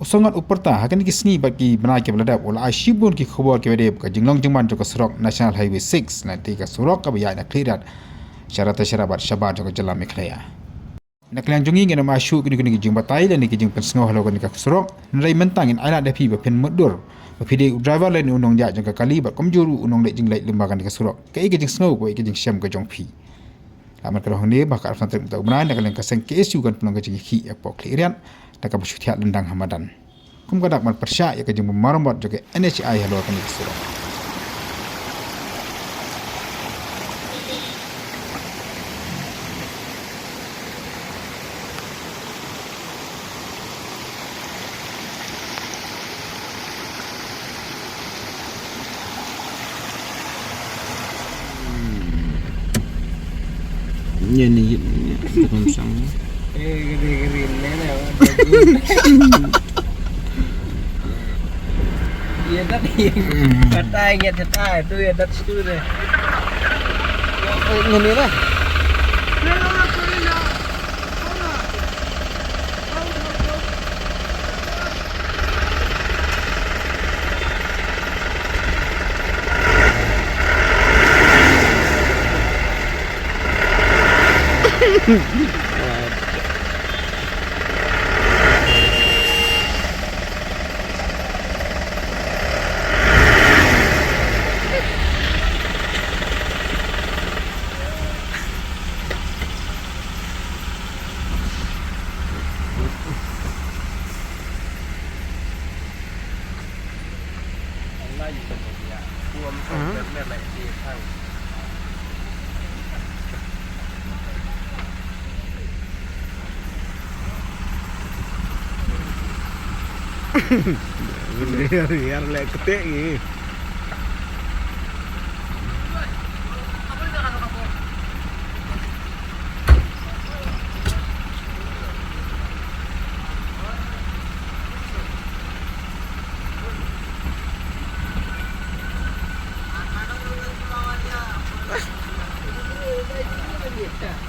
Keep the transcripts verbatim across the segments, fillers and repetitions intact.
U Sanghat u pyrta ha kine ki sngi bad ki bnai kiba la dep u la ai shibun ki khubor kiba dei bad ka jinglong jingman jong ka surok National Highway six, na te ka surok kaba ïaid na Khliehriat sha Ratacherra bad shabar jong ka jylla Meghalaya. Na ka liang jong ngi ngin ym ai shuh kino kino ki jingbatai lane ki jingpynsngew halor kane ka surok, hynrei mynta ngin ailad ïa phi ba phin mutdur ba phi dei u driver lane u nongïaid jong ka kali bad kumjuh ruh u nongleit jingleit lyngba kane ka surok. Kaei ka jingsngew, kaei ka jingshem ka jong phi? Lada ka dang hangne ba ka arphew san tarik mynta u bnai, na ka liang ka seng K S U kan pynlong ka jingïakhih hapoh Khliehriat da kaba shu thiah lyndang ha madan. Kum ka dak ban pyrshah ïa ka jingmaramot jong ka N H A I halor kane ka surok. Ïa ni, ïa ni, ïa ni, ïa ni. Eh, gede-gede ni, ni, ni. Ïa dat, ïa. Kata ïa dat, tu ïa dat situ deh. Ïa, eh, ni, ni lah. Biar leh ketek ni.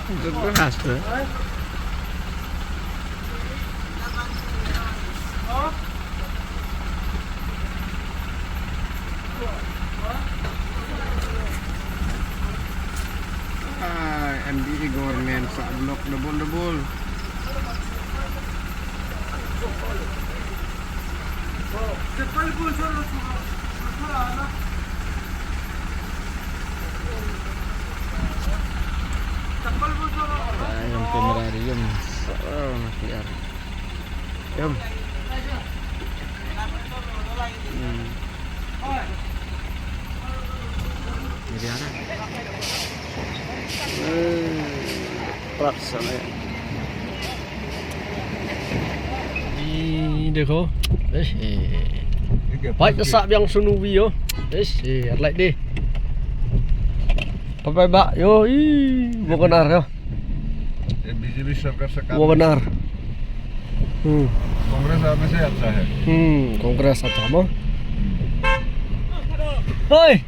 Itu keras tu. Ah, M D A government sa block double double. Ay, yung camera di yun. So, oh, mas liar. Yum. Hmm. Ini dia, kan? Eh, prat sana ya. Ni, dekho. Eh, eh. Pait ka sah biang sunu wi yo. Eh, eh, ar lai deh. Bye bye ba. Yo, ih, mo kenar yo. ये बीजेपी सरकार से काम Mo kenar. Hmm. कांग्रेस आने से अच्छा है। Hmm, Congress acha mo. Hoi.